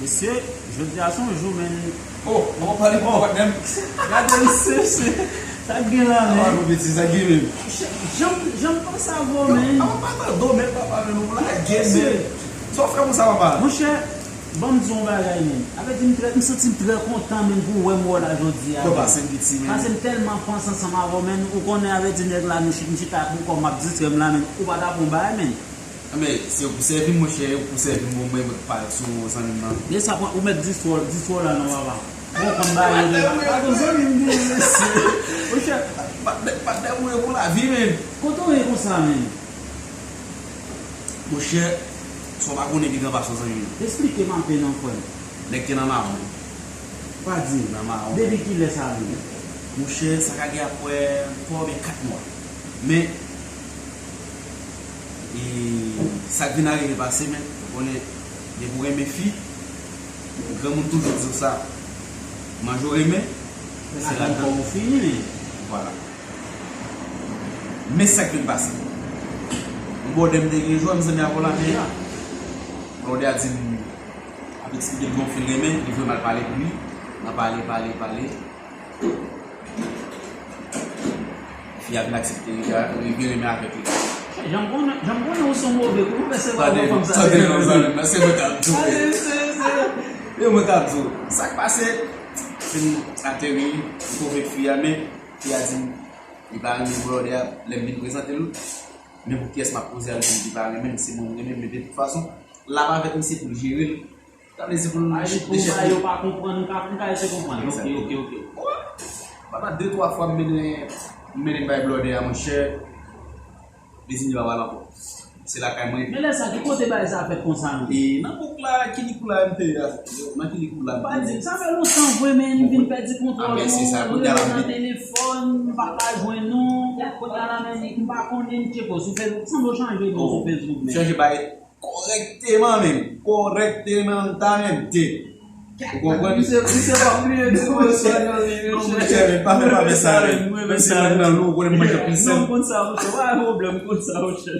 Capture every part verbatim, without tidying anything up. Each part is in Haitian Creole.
Mesye, jodi a se yon jou, men. Oh, ou pale pou patnè m. Gade, mesye, mesye. Sa k gen la, men? Apa nou piti, sa k gen menm? Jan, jan m panse avè w, men. Apa pa tande w, men papa, men nou lage, men. Sa w fè konsa, papa? Monchè, ban m di w yon bagay, men. Sa vle di, m trè, m santi m trè kontan, men, pou wè m wè w la jodi a. Bon, pase m piti, men. Pase m tèlman panse ansanm avè w, men. Ou konnen, sa vle di, nèg la, nou chita, m chita pou kò m ap distrè m la, men. Ou pa ta pran bagay, men. Men, se ou pou sèvi m, monchè, ou pou sèvi m, bon, mwen, mwen k pale sou ou, zanmi m nan. Men sa pran, ou mèt distwòl, distwòl la non, papa. Bon, kòm ba yo de. Patnè mwen, pa gon zanmi m gen, mesye. Monchè, patnè, patnè mwen pou lavi, men. Kote w ye konsa, men? Monchè, sa w pa konnen pi gran pase w, zanmi m. Esplike m anpil non, frè m. Nèg te nan mawon. Pa di. Nan mawon. Depi kilè sa vini? Monchè, sa ka gen apre twa oubyen kat mwa. Men, e, sa k vin arive pase, men, ou konnen, depi w renmen fi, granmoun toujou di w sa. Manje w renmen, se ladan w fini, men. Vwala. Men sa k vin pase. Yon bòdè m te gen jwa, m zanmi avè w la, men blòdè a di m, ap eksplike m yon fi l renmen, li voye m al pale pou li. Nan pale, pale, pale. Fi a vin aksepte, li vin renmen avèk li. Jan m konnen, jan m konnen ou se yon move kou, ou fè se pa yon fanm sa. Tande non, zanmi m, se mwen k ap di w. Tande, se, se, se mwen k ap di w. Sa k pase, fin ateri, m twouve fi a, men fi a di m, li pa renmen blòdè a, lè m vin prezante l, men pou kiyès m ap poze a, li di m li pa renmen m, se mwen m renmen m, men de tout fason, l ap avèk misye pou l jere l. Sa vle di pou l chèf li. Yo pa konprann, m ka, m ka eseye konprann. Ok, ok, ok. Pandan de, twa fwa m mennen, m mennen bay blòdè a, monchè, li di m li pa pral ankò. Se lakay mwen. Men lè sa, ki kote bagay sa fèt konsa, non? E nan bouk la, Kilikou la, m te, nan Kilikou la, m te. Pa di m, sa fè lontan vre, men m vin pèdi kontwòl nou, rele nan telefòn, m pa ka jwenn nou. Kounye a la, men m pa konnen m tcheke w sou Facebook, sanble w chanje non sou Facebook, men. Chanje bagay. Kòrèkteman menm. Kòrèkteman, ta menm te. Ou konprann? Misye, misye pa bliye di mwen sa nan li, mesye. Non, monchè, men pa fè, pa fè sa, men. Menm si nèg nan lou, ou konnen m manje anpil sèl. Non, m konn sa, monchè. Pa gen pwoblèm, m konn sa, monchè.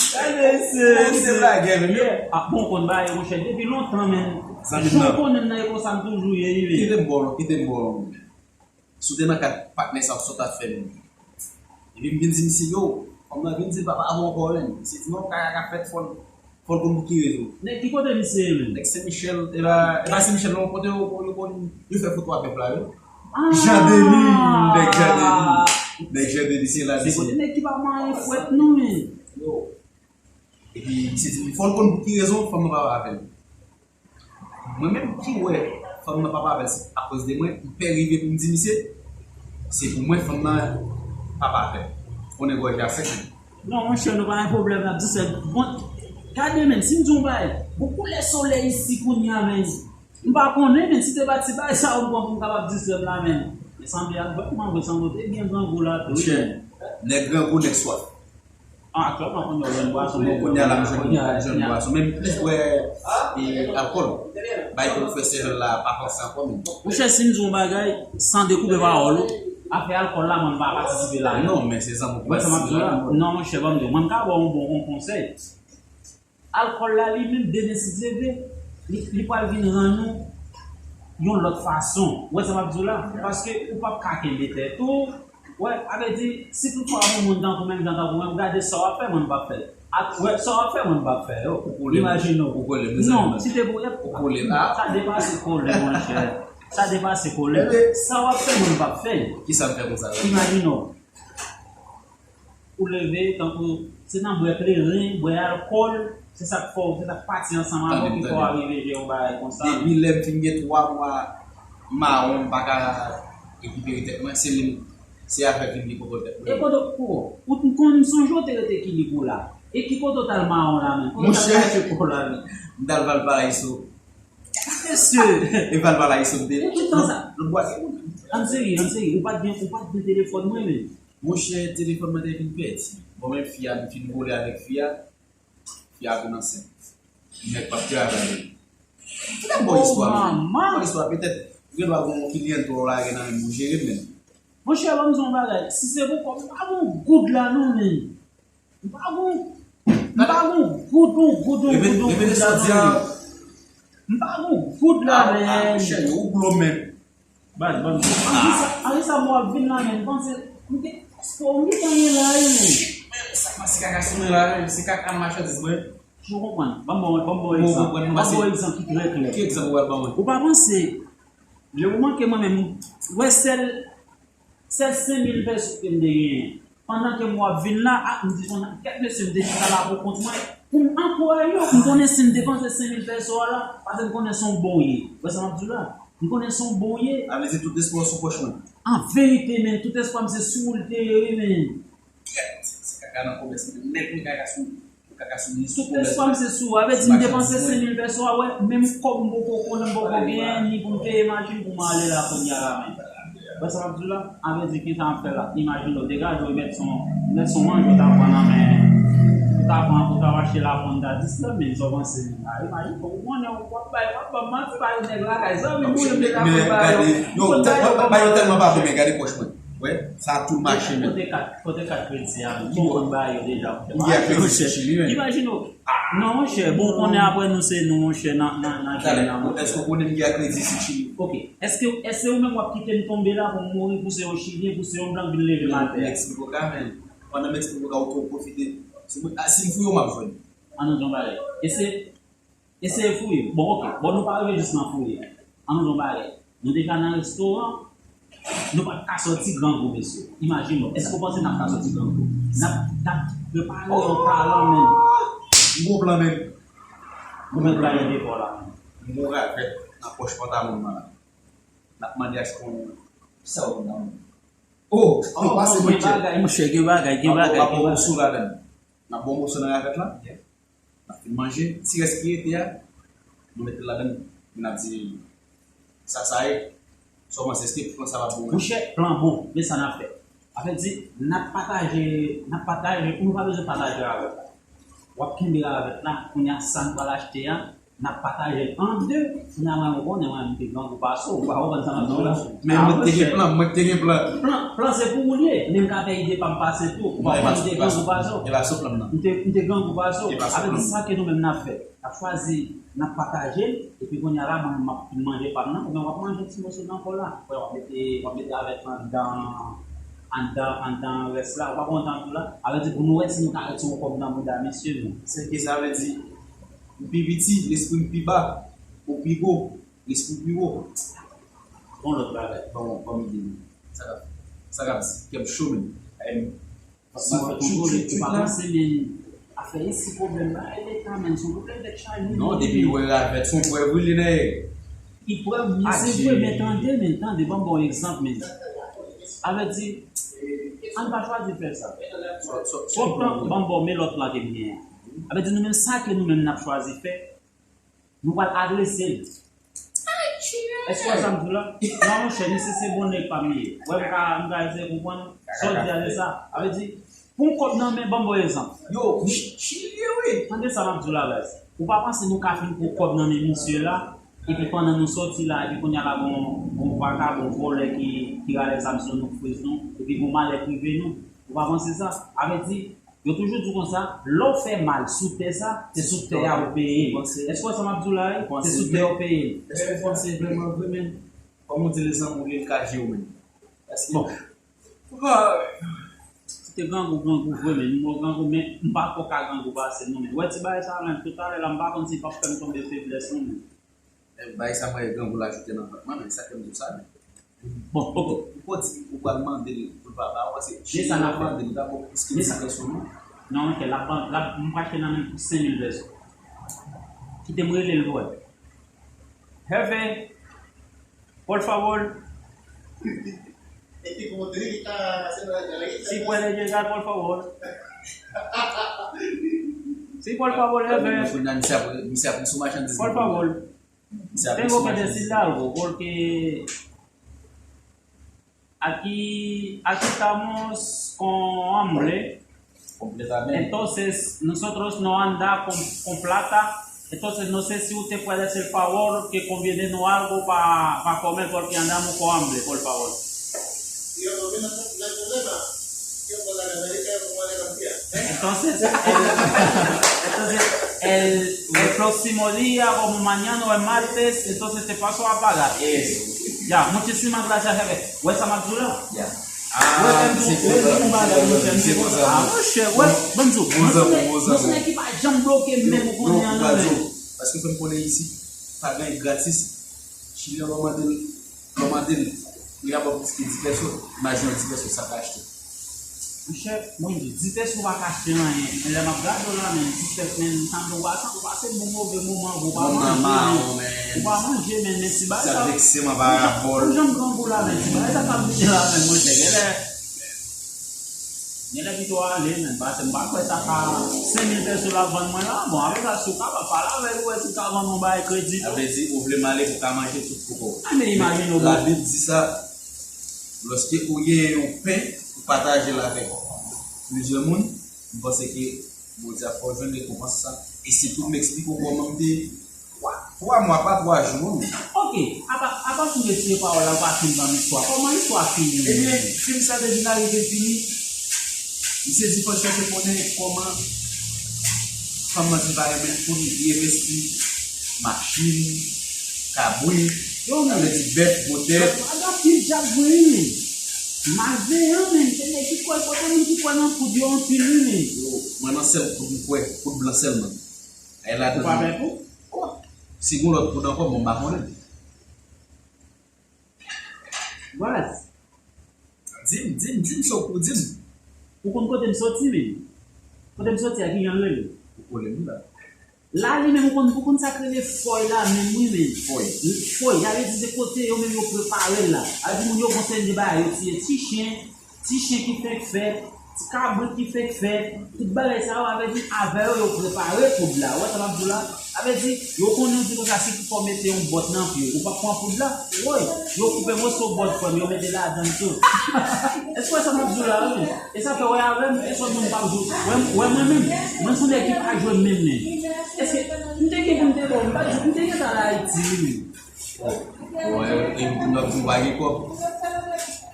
Gade, se, se blagè, men. A, bon, konn bagay, monchè, depi lontan, men. Jan w konnen m nan e konsa m toujou ye, wi. Kite m ba w, kite m ba w. Si w te nan kad patnè sa, sa w t ap fè menm? Epi m vin di misye, yo, fanm nan vin di l pa pale ankò, men. Misye di, non, kaka k ap fèt, fò l, fò l konn pou ki rezon. Nèg ki kote misye ye menm? Nèg Sen Michèl, e pa, e pa Sen Michèl, non, kote yo, yo konn, yo fè foto avèk la, yo. Ah! Jan Deni, nèg Jan Deni. Nèg Jan Deni, se la misye. Se kote nèg ki pa manyen fwèt, non, men. Yo. Epi, misye di, fò l konn pou ki rezon, fanm nan pa pale avè l. Mwen menm ki wè fanm nan pa pale avè l, se akoz de mwen, m pè rive pou m di misye, se pou mwen fanm nan pa pale avè l. Konnen gòj la sèk, men. Non, monchè, nou pa gen pwoblèm, n ap distrè. Bon, gade, men, si m di yon bagay, bon, koulè solèy isi kounye a, men, m pa konnen, men, si te pa ti bagay sa yo m pran pou m kapab distrè m la, men. Men sanble ak bwè, kòman vre sanble te gen grangou la tou, wi. Monchè, nèg grangou, nèg swaf. Ah, atyèlman, kounye a w jwenn bwason, bon, kounye a la, m jwenn, m jwenn bwason. Men m plis bwè, e, alkòl. Bay pwofesè la pa panse ankò menm. Monchè, si m di w yon bagay, san dekoupe pawòl ou, afè alkòl la, mwen, m pa patisipe la. Non, men se zanmi w. Wè sa m ap di w la? Non, monchè, ban m di w. Mwen, m ka ba w yon bon, yon konsèy. Alkòl la, li menm, demen, si Dye vle, li, li pral vin rann ou yon lòt fason. Ou wè sa m ap di w la? Paske ou p ap ka kenbe tèt ou. Wè, sa vle di, si toutfwa yon moun tankou menm jan tankou mwen, gade sa w ap fè, mwen m p ap fè l. Ak, wè, sa w ap fè, mwen m p ap fè yo. Ou kole m. Imajine w. Ou kole m, mezanmi. Non, si te pou, ou kole la. Sa depase kole, monchè. Sa depase kole. Sa w ap fè, mwen m p ap fè l. Kisa m fè konsa? Imajine w. Ou leve, tankou, se nan bwè kleren, bwè alkòl, se sa k fè w, se sa k pati ansanm avè w ki fè w arive jere yon bagay konsa. Depi lè m fin gen twa mwa mawon, m pa ka rekipere tèt mwen, se li, se avèk li m gen kontwòl tèt mwen. E kote, ou, ou konn sonje w te rete Kilikou la? E ki kote w t al mawon la menm? Kote w t al kache kò w la menm? M t al Valparaíso. Mesye! E Valparaíso m te. E tout tan sa? Nan bwat. Ann serye, ann serye. Ou pa t gen, ou pa t gen telefòn mwen menm. Monchè, telefòn mwen te vin pèdi. Bon, men fi a, m fin vole avèk fi a. Fi a vin ansent. Nèg p ap travay. Kite m ba w istwa, men. Ban m istwa, petèt, ou gen dwa gen yon kliyan tou w lage nan men m pou jere l, men. Monchè, ban m di w yon bagay. Si se pou kòb, m pa gen yon goud la, non, men. M pa gen, m pa gen yon goud, yon goud, yon goud, yon goud la, non, men. M pa gon goud la, men. Chè, yo glo menm. Baz, ban m di. Anvi sa, anvi sa mwen ap vin la, men. Panse, m te, èske w gentan gen la, wi, men. Men, sa pa se kaka sou mwen la, men. Se kaka machandiz mwen. Ou konprann? Ban m ba w, ban m ba w egzanp. Ban m ba w egzanp ki trè klè. Ki egzanp ou pral ban mwen? Ou pa panse, lè ou manke mwen menm, wè sèl, sèl senk mil pèso ke m te genyen. Pandan ke m w ap vin la, a, m di, bon, kèt mesye, m te chita la pou kont mwen. Pou m ankouraje w, m konnen si m depanse senk mil pèso a la, paske m konnen se yon bon w ye. Wè sa m ap di w la? M konnen se yon bon w ye. A vle di tout espwa w sou pòch mwen. An verite, men, tout espwa m se sou ou l te ye, wi, men. Kèt, se kaka nan komès, men nèg mwen kaka sou, kaka sou mi sou komès. Tout espwa m se sou ou, avè di m depanse senk mil pèso a, wè, menm kòb m poko konnen, m poko genyen ni pou m peye machin pou m ale la kounye a la, men. Wè sa m ap di w la? Avè di ki sa m ap fè la? Imajine w degaje w, mèt son, mèt son manje w ta pran nan men, ou ta pran, ou ta achte la Honda dis la, men sa w panse menm la? Imajine w, ou konnen w ap bay, w ap ban m manti, bay yon nèg lakay, zanmi m ou yo m deja konn ba yo. Yo, ba yo tèlman pa bon, men gade pòch mwen. Wè, sa tou mache menm. Kote kat, kote kat kredi a menm? Ki bò? Ou konn ba yo deja. M gen kredi sou Chili, men. Imajine w. Non, monchè, bon, ou konnen apre nou se nou, monchè, nan, nan, nan kay nan, monchè. Èske w konnen m gen kredi sou Chili? Ok. Èske, èske ou menm w ap kite m tonbe la pou m mouri, pou se yon Chilyen, pou se yon blan k vin leve m atè a? M eksplike w ka, men. Pandan m eksplike w ka, ou tou pwofite. Si m, a, si m fouye w, m ap jwenn. An nou di yon bagay. Eseye, eseye fouye m. Bon, ok. Bon, nou pa rive jis nan fouye. An nou di yon bagay. Nou deja nan restoran, nou pa t ka sòti grangou, mesye. Imajine w, èske w panse n ap ka sòti grangou? N ap, n ap prepare yon talan menm. M gon plan menm. M gon plan yon dekò la menm. M gon ravèt nan pòch pantalon mwen la. N ap mande achte yon, sa w nan men. Oh, oh, pase mwen, gen bagay, monchè, gen bagay, gen bagay, gen bagay. N ap ba w yon moso ladann. N ap ba w yon moso nan ravèt la. N ap fin manje, ti rès ki rete a, nou mete l ladann, n ap di, sa, sa ye, sa w panse, èske plan sa va bon? Monchè, plan bon, men sa n ap fè. Sa vle di, n ap pataje, n ap pataje, nou pa bezwen pataje ravèt la. W ap kenbe ravèt la, kounye a sa n pral achte a, n ap pataje l an de, finalman, ou konnen, mwen, m te grangou pase w, ou pa konprann sa m ap di w la. Men mwen te gen plan, mwen te gen plan. Plan, plan se pou ou l ye, men m ka fè ide pa m pase tou. Ou pa konprann, m te grangou pase w. E pa sou plan m nan. M te, m te grangou pase w. E pa sou plan m nan. Avèk sa ke nou menm n ap fè. N ap chwazi, n ap pataje l, epi kounye a la, mwen, m ap fin manje pa m nan, ou menm w ap manje ti moso nan kò la. Wè, w ap mete, w ap mete avèk anndan, anndan, anndan rès la. Ou pa konprann sa m di w la? Avèk di pou nou wè si nou ka retire yon kòb nan bouda mesye nou. Se ke sa vle di, ou pi piti, lespri m pi ba, ou pi gwo, lespri w pi wo. Bon, lòt bagay, ban m, ban m ide m. Sa k ap, sa k ap di, kè m cho menm. Ay, m, si w fè kontwole, ou pa panse, men afè isi pwoblèm la, e leta, men, se yon pwoblèm tèt chaje. Non, depi w wè ravèt, se yon prèv wi li nèg. Li prèv, men se vre, men tande, men tande, ban m ba w egzanp, men. Avè di, ann pa chwazi fè sa. Twòp tan, ban m ba w men lòt plan ke m genyen. Avè di, nou menm sa ke nou menm n ap chwazi fè, nou pral adrese l. Èske w wè sa m di w la? Non, monchè, misye se bon nèg pa m li ye. Wè, m ka, m ka eseye konprann sa w di a se sa. Sa vle di, pou yon kòb nan men, ban m ba w egzanp. Yo, Chili, wi. Tande sa m ap di w la, baz. Ou pa panse nou ka fin pran kòb nan men misye la, epi pandan nou sòti la, epi kounye a la, gon, gon vakabon, vòlè ki, ki rale zam sou nou, k friz nou, epi gon malè k rive nou? Ou pa panse sa? Sa vle di, yo toujou di w konsa, lè w fè mal sou tè sa, se sou tè a ou peye. Èske w wè sa m ap di w la, wi? Se sou tè a ou peye. Èske w panse vrèman vre, men? Kòm ou di, lèzanmi ou li ka jere w, men. Bon. Si te grangou, grangou vre, men. M grangou, men m pa twò ka grangou pase, non, men. Wè ti bagay sa, men, toutalè la, m pa konn si l p ap fè m tonbe feblès, non, men. Men bagay sa mwen grangou la ajoute nan vant mwen, men sa fè m di w sa, men. Bon, ok. Ou pral di, ou pral mande l pou l pa ba w, paske si ou mande l, li pa ba w plis ke dis pèso non. Non, ok, l ap ban, l ap, m pral achte nan men l pou senk mil pèso. Kite m rele l pou wè. Jefe, por favor. Si puede llegar, por favor. Sí, por favor, jefe. Por favor. Tengo que decirle algo, porque aquí, aquí estamos con hambre. Entonces, nosotros no anda con, con plata. Entonces, no sé si usted puede hacer favor que conviene algo para pa comer, porque andamos con hambre, por favor. Entonces, el, entonces, el, el, Próximo día, como mañana o el martes, entonces te paso a pagar. Eso. Ya, muchísimas gracias, jefe. Wè sa m ap di w la? Ya. Ah, misye kontan. Misye kontan. Ah, monchè, wè, ban m di w. Mwen se nèg ki pa janm bloke menm ou konnen an nan men. Paske fè m konnen isit pa gen gratis. Chilyen lè w mande l, lè w mande l, li ka ba w plis ke dis pèso. Imajine w dis pèso sa ka achte. Monchè, mwen di, dis pèso pa ka achte anyen. Men lè m ap gade w la, men dis pèso, men m sanble w pa, ou pase bon move moman, ou pa manje, men ou pa manje, men, men ti bagay sa. Sa vekse m anba rapò l. Ou janm grangou la, men ti bagay sa k ap vini la, men monchè, genlè. Genlè pito ale, men, paske m pa kwè sa ka senk mil pèso l ap vann mwen la. Bon, apre sa, si w kapab pale avè l, ou wè si w ka vann yon bagay kredi tou. Sa vle di, ou vle m ale pou w ka manje tout pou kò w. A, men imajine w. Labib di sa, lòske ou genyen yon pen, ou pataje l avèk plizyè moun, m panse ke Bondye ap fè w jwenn rekonpans sa. E sitou m eksplike w kòman m te twa, twa mwa, pa twa jou, non. Ok, apa, apa pou retire pawòl la, ou pa fin ban m istwa. Kòman istwa fini? Ebyen, fim sa te vin arive fini. Misye di fò l chèche konnen kòman fanm nan di pa renmen l pou l envesti machin, kabrit, sa vle di bèf, motè. Gad anpil djab vre wi men. Malveyan men, se nèg ki kwè, kote moun ki kwè nan poud yo anpil wi men. Yo, mwen nan sèl poud m kwè, poud blan sèlman. Ay la tann. Ou pa pè pou? Oh, si gon lòt poud ankò, mwen m pa konnen. Baz. Di m, di m, di m sa w pou di m. Ou konn kote m soti men? Kote m soti a, ki jan l rele? Ou konnen m la. La li menm ou konn, ou konn sa k rele fòy la menm wi men. Fòy. Fòy, sa vle di se kote yo menm yo prepare l la. Sa vle di moun yo gon seri de bagay, yo tiye ti chen, ti chen ki fenk fèt, ti kabrit ki fenk fèt, tout bagay sa yo, sa vle di avè yo yo prepare poud la. Ou wè sa m ap di w la? Sa vle di, yo konnen di konsa si pou fè w mete yon bòt nan pye, ou p ap pran poud la? Woy, yo koupe moso bòt frè m, yo mete ladann tou. Èske w wè sa m ap di w la wi men? E sa fè w wè avè m, èske moun p ap jwe? Wè, wè mwen menm, mwen se yon nèg ki pa jwe menm men. Èske m te gen pou m te bon, m pa di, m te gentan al Ayiti wi men. Bon, e, e, m ap di w pa gen kòb.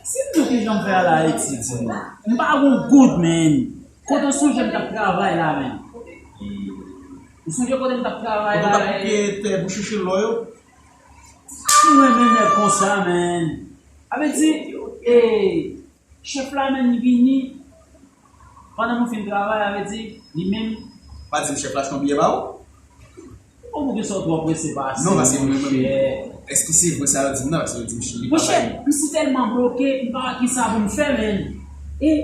Si m di w ki jan m fè al Ayiti, di m. M pa gon goud, men. Kote w sonje m t ap travay la, men? Ou sonje kote m t ap travay la? Kote w t ap koupe tè pou chèche lò yo? Si m renmen nèg konsa, men. Sa vle di, e, Chèf la menm li vini, pandan nou fin travay, sa vle di, li menm. Pa di m chèf la achte yon biyè ba ou? Ou gen sa w twò prese pase. Non, paske mwen menm, èske se vre sa yo di m nan? Paske yo di m Chili pa bay. Monchè, m si tèlman bloke, m pa wè kisa pou m fè, men. E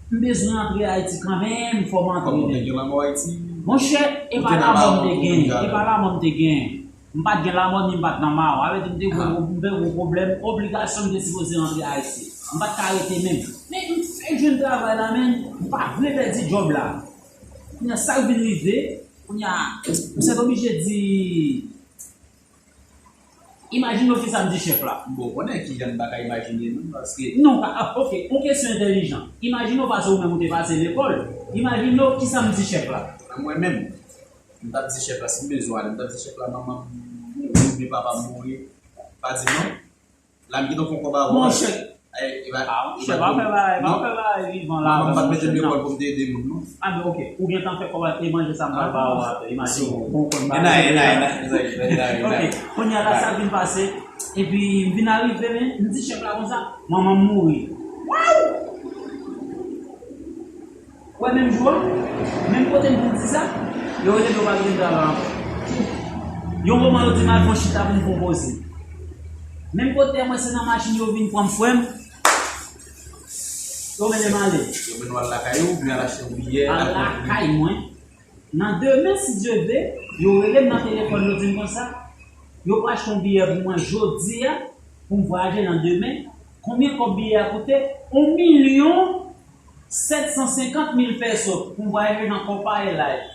m bezwen antre Ayiti kanmenm, fò m antre. Kòman w te gen lanmò Ayiti? Monchè, e pa lanmò m te gen, e pa lanmò m te gen. M pa t gen lamòn ni m pa t nan mawon. Sa vle di m te gwo, m te gwo pwoblèm, obligasyon m te sipoze rantre Ayiti. M pa t ka rete menm. Men m fèk jwenn travay la, men m pa vle pèdi djòb la. Kounye a sa k vin rive, kounye a, m sètoblije di, imajine w kisa m di chèf la. Bon, ou konnen ki jan m pa ka imajine non, paske. Non, pa, ah, ok, yon kesyon entèlijan. Imajine w paske ou menm ou te pase lekòl. Imajine w kisa m di chèf la. Mwen menm, M t ap di chèf la, si m bezwen ale, m t ap di chèf la, manman m mouri oubyen papa m mouri, pa di m non. La m gentan fè yon kòb avè w. Monchè. Ay, e pa, ah, e monchè, pa pa fè bagay, pa fè bagay vivan la. Manman m pa t mete m lekòl pou m te ede moun non. Ah, men ok, ou gentan fè kòb avè l, e manje sa m pral ba ou a, imajine w, ou konn bagay. E nan, e nan, e nan, e nan, e nan. Ok, kounye a la sa vin pase, epi m vin arive, men, m di chèf la konsa, manman m mouri. Waw! Ou wè menm jou a, menm kote m vin di sa, yo rele m yo pa kite m travay ankò. Yon moman yo di m al fè yon chita pou m fè yon poze. Menm kote a mwen se nan machin yo vin pran m frè m, yo mennen m ale. Yo mennen w al lakay ou oubyen al achte yon biyè al lakay mwen. Nan demen si Dye vle, yo rele m nan telefòn yo di m konsa, yo pral achte yon biyè pou mwen jodi a pou m vwayaje nan demen. Konbyen kòb biyè a koute? Yon milyon sèt san senkant mil pèso pou m vwayaje nan Copa Airlines.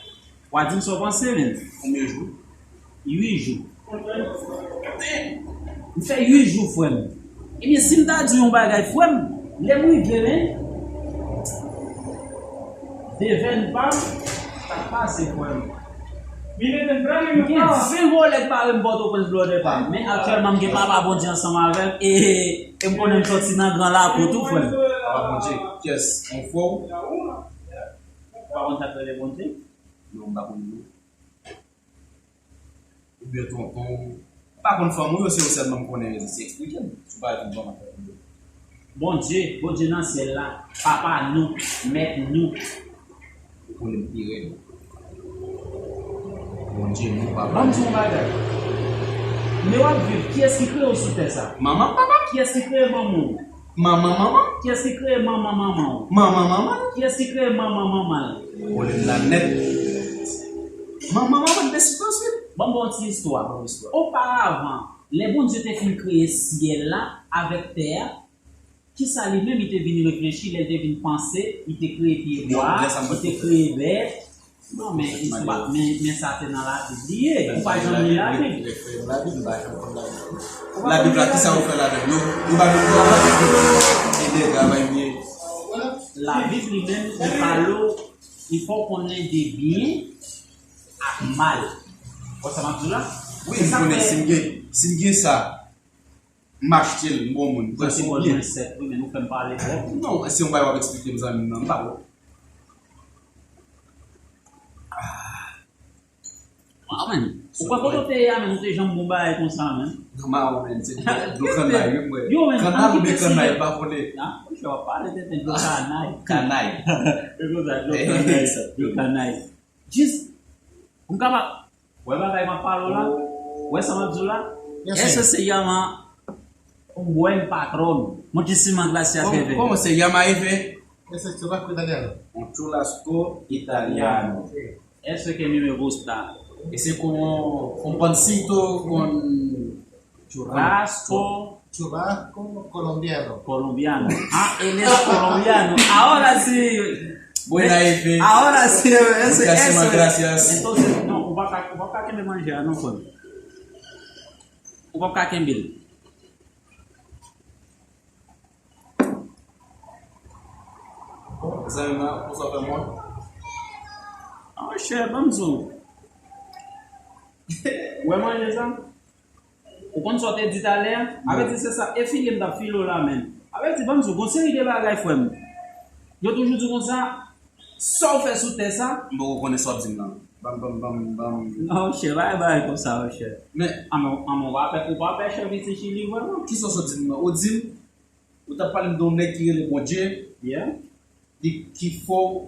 W a di m sa w panse, men. Konbyen jou? Uit jou. M fè uit jou, frè m. Ebyen, si m ta di w yon bagay, frè m, lè m rive, men, devèn pa m, sa k pase, frè m. M gen ven vòlè k bare m Pòtoprens blòdè pa m, men aktyèlman m gen Papa Bondye ansanm avè m, e, e m konnen m sòti nan gran lakou tou, frè m. Papa Bondye, kiyès? Yon frè w? Ou pa konn sa k rele Bondye? Non, m pa konn non. Vye tonton. M pa konn fanmi w yo, se ou sèlman m konnen, se eksplike m. Si w pa vin ban m afè pou yo. Bondye, Bondye nan syèl la, papa nou, mèt nou, ou konnen m pi rèd. Bondye, nou papa. Ban m di w yon bagay. Men w ap viv, kiyès ki kreye w sou tè sa? Manman, papa. Kiyès ki kreye manman w? Manman, manman. Kiyès ki kreye manman manman w? Manman, manman. Kiyès ki kreye manman manman l? Pwoblèm la nèt. Manman, manman, te sitwansyon. Ban m ba w yon ti istwa. Yon istwa. Oparavan, lè Bondye te fin kreye syèl la avèk tè a, kisa li menm li te vin reflechi, lè l te vin panse, li te kreye pyebwa a, li te kreye bèt. Non, men istwa, men, men sa te nan Labib li ye. Ou pa janm li Labib. Labib, m pa janm konn Labib. Ou pa konn li Labib. Labib la, kisa ou fè ladan l? Yo, yo ba nou travay. E de travay m ye. Labib li menm, li pale w, li fè w konnen de byen ak mal. Ou wè sa m ap di w la? Wi, m konnen si m gen, si m gen sa, m achte l, m ba w moun. Pran sou byen. Sèt, wi, men nou fè m pale twòp. Non, se yon bagay w ap eksplike m, zanmi m nan, m pa bon. Ah. Ah, men. Ou kwè kote w te ye a, men, ou te janm bon bagay konsa, men. Nan mawon, men, se dlo kannay, wi, mwen. Yo, men, kannay oubyen kannay, pa konnen. Ah, monchè, w ap pale tenten, dlo kannay. Kannay. E konsa, dlo kannay, dlo kannay. Jis, m kapab, wè bagay m ap pale w la? Wè sa m ap di w la? Èske se yaman un buen patrón? Muchísimas gracias, jefe. Kòman se yaman, jefe? Ese churrasco italiano. Un churrasco italiano. Sí. Eso que a mí me gusta. Ese como un pancito con churrasco. Churrasco colombiano. Colombiano. Ah, él es colombiano. Ahora sí. Buena, jefe. Ahora sí, ese, eso. Muchísimas gracias. Entonces, no, ou pa ka, ou pa ka kenbe manje a, non, frè m. Ou pa ka kenbe l. Zanmi m nan, pou sa fè mwen. Ah, monchè, ban m di w. Ou wè manje sa? Ou konn sa w te di talè a? Avè di se sa, e file m t ap file w la menm. Avè di, ban m di w, gon seri de bagay, frè m. Yo toujou di konsa, sa w fè sou tè sa? M poko konnen sa w ap di m nan. Ban m, ban m, ban m, ban m. Non, monchè, pa gen bagay konsa, monchè. Men. Anmè, anmè, ou pa pè, ou pa pè chè Viti Chili, vrèman? Kisa w sot di m nan? Ou di m, ou t ap pale m de yon nèg ki rele Bondye. Yeah. Li ki fè w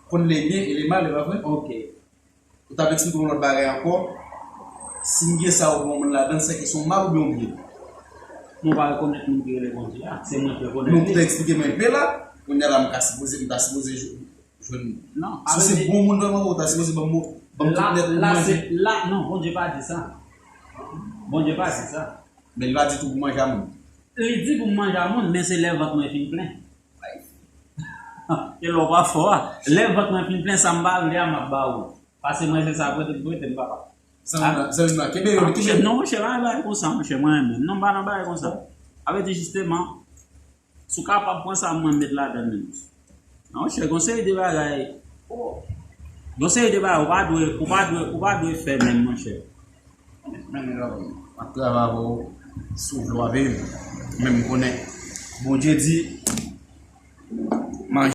konn le byen e le mal, e pa vre? Ok. Ou t ap eksplike yon lòt bagay ankò. Si m gen sa ou bon moun ladan l, sèke se yon mal oubyen yon byen? Mwen pa rekonèt moun ki rele Bondye a. Se mwen ki rekonèt li. Men ou te eksplike mwen enpe la. Kounye a la, m ka sipoze, m ta sipoze jwenn. Non, si se bon moun vrèman, ou ta sipoze ban m, ban m tout nèt pou manje. La, non, Bondye pa di sa. Bondye pa di sa. Men li pa di tou pou manje a moun. Li di pou m manje a moun, men se lè vant mwen fin plen. E lè w pa fò a, lè vant mwen fin plen, sa m pa vle a, m ap ba ou. Pase mwen se sa, prete, prete m, papa. Zanmi m nan, zanmi m nan, kenbe yo, kenbe yo. Non, monchè, pa nan bagay konsa, monchè, mwen menm. Non, m pa nan bagay konsa. Avè di, jisteman, si w kapab pran sa, mwen met ladan l menm. Non, monchè, gon seri de bagay, oh, gon seri de bagay, ou pa dwe, ou pa dwe, ou pa dwe fè menm, monchè. Men, men, men, m ap travay avè w, si w vle w ap viv. Men m konnen Bondye di, manje.